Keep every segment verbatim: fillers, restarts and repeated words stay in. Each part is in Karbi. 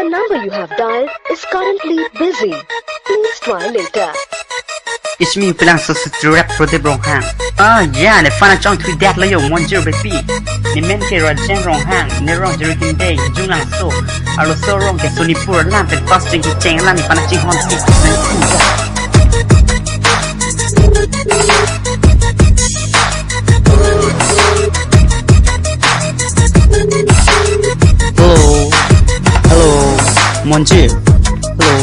Number you have dialed is currently busy. Please try later. It's me, Pelangso Sutru rap Prodip Ronghang. Ah, yeah, nephan chongthui det lo yo, Monjir Beypi. Ne men ke Rajen Ronghang, ne rong Jirikindeng, Junglangso. Arloso rong ke Sonipur, lam pen pas cheng kicheng, lam nephan chinghon tik. Hello. Hello. Monjir. Hello.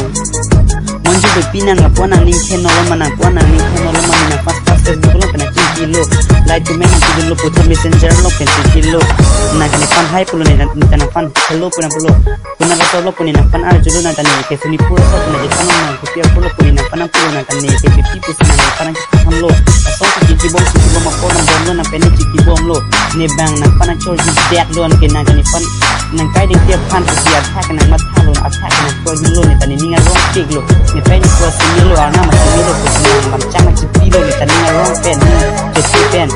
Monjir Beypi, nang lapu-an nangning khenolo ma, nang lapu-an nangning khenolo ma, nang fast fast Facebook along pen nangchingkilo. Like, comment nangpidunlo, puthot Messenger along pen chingkilo. Nang nephan hi pulo, ne nang nephan hello pu nangpulo. Pu nangkacholo pu ne nephan arjulo, nang ta ne ke Sonipur aso pu nangkacholo, nang kopi apulo pu ne nephan nangpulo, nang ta ne ke Beypi pusi nang nephan nangkethanlo. Asong ke chingkibom, chingkibom ako nang bomlo, nang pen ne chingkibomlo. Ne bang nephan nangchorji det lo, anke nang nephan nang kai dengti aphan pusi athak nangmathalo, athak nangchorjilo, ne ta ne ning arong piklo. Ne pen ne pusi melo, arnam asi melo, pusi nang lamchak nangchipilo, ne ta ning arong pen, ne chesi pen.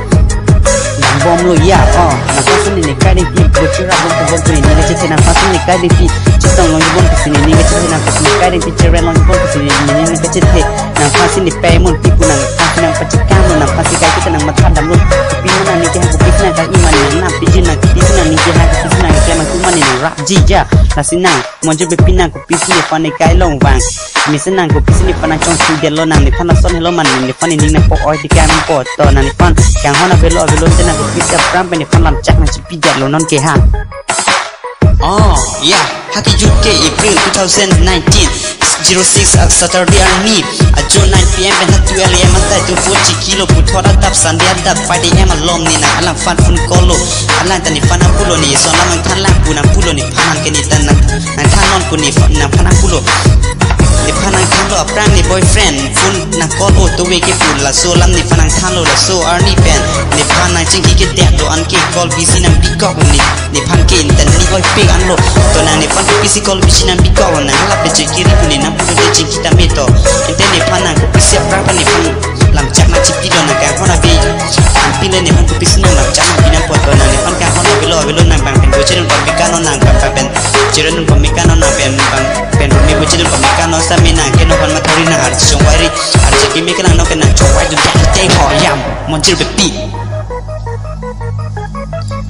Nang bomlo ya, oh. Nang pasi ne kai dengti bochura bom bom pu ne ning kachethe, nang pasi ne kai dengti chetong longbom pusi ne ning kachethe, nang pasi ne kai dengti cheren longbom pusi ne ning kachethe. Nang pasi ne pei mun tipu, nang pasi nangpachekanglo, nang pasi kai kita nangmathadamlo. Kopi ma nangning kehang, kopi si nang kang-i ma ne nang piji, nang kopi si nangning kehang, kopi si nang keklem ma, kopi ma ne nang rapji ya. Lasi nang Monjir Beypi, nang kopi si nephan ne kai longvang. Mesen nang kopi si nephan nangchongthui detlo, nang nephan lason helo ma, nephan ne ning nangpok oi tikang po, to nang nephan kanghon avelo avelo te, nang kopi si aphrang pen nephan lamchak nangchipi detlo non ke ha. Oh, yeah. Haki jut ke April two thousand nineteen, zero six, uh, Saturday arni. Ajo nine P M pen ha twelve A M antai tu phone chingkilo, puthot adap Sunday adap five A M alom ne nang alangphan phone call lo. Alang ta nephan nangpulo, ne son lam nangthan lang pu nangpulo, nephan nang ke ne ta nang, nangthan non pu nephan nangphan nangpulo. Nephan nangthanlo, aphrang ne boyfriend phone nang call lo, to ve ke pu, laso alam nephan nangthanlo, laso arni pen nephan nangchingki ke det lo, anke call busy nangpikok ne. Nephan ke internet ni oi pik anlo. To nang nephan kopi si call busy nangpikoklo, nang hala pe chekiri pu ne nangpulo te chingki tame to. Ante nephan nang kopi si aphrang pen nephan lamchak nangchipilo, nang kanghon ave. Anpinle nephan kopi si nang lamchak nangpi nangpo, to nang nephan kanghon avelo avelo, nang bang pen bochir nang pameka non, nang bang pen cheren nang pameka non, nang pen bang pen rumi bochir nang pameka non, sami nang ke non phan mathori, nang arje chongvai ri, arje kimi kelang no ke nang chongvai dun dak te ho yam, Monjir Beypi.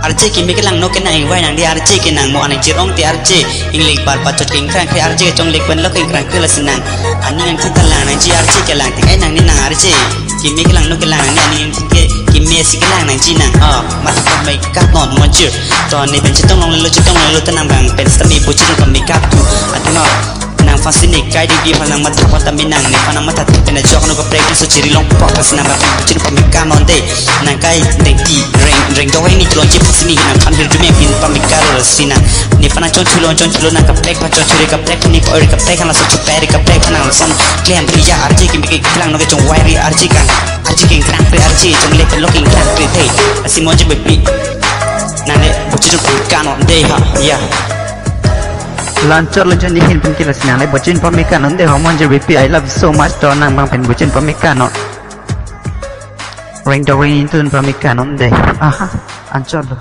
Arje kimi kelang no ke nang ingvai nang di, arje ke nang mo aning chirong te, arje ingleng par pachot ke ingkrang ke, arje ke chonglek pen lo ke ingkrang ke, lasi nang aning nangthan ta lang nangji, arje kelang te ai nang ne nang arje kimi kelang no kelang nang ne aning nangthan ke kimi si kelang nangji nang. Oh, mata pameka non Monjir. To ne pen chetong longlelo, chetong longlelo ta nang bang pen sitame bochir nang pameka tu. Athema nang pasi ne kai dengti aphan nangmatha apot tame nang nephan nangmatha thek pen ajok no kaprek laso chiri longpo, pasi nang bang pen bochir nang pameka non de. Nang kai dengti reng, reng dok reng ni telong chip sini nangphan bir jume pin pameka lo, lasi nang nephan nangchongthulo, chongthulo, nang kaprek aphan chongthu re, kaprek aphan ne ko re, kaprek aphan laso chupai re, kaprek aphan nang lason klem ri ya, arje kimi kelang no ke chongvai ri, arje kang, arje ke ingkrang pre, arje chonglek pen lo ke ingkrang pre te. Lasi Monjir Beypi, nang ne bochir nang pameka non de ha ya. Lanchot lanchot ni hin pen ke, lasi nang le bochir nang pameka non de ho, Monjir Beypi, I love you so much, to nang bang pen bochir nang pameka non. Reng dok reng ni tun pameka non de. Aha, anchot lo.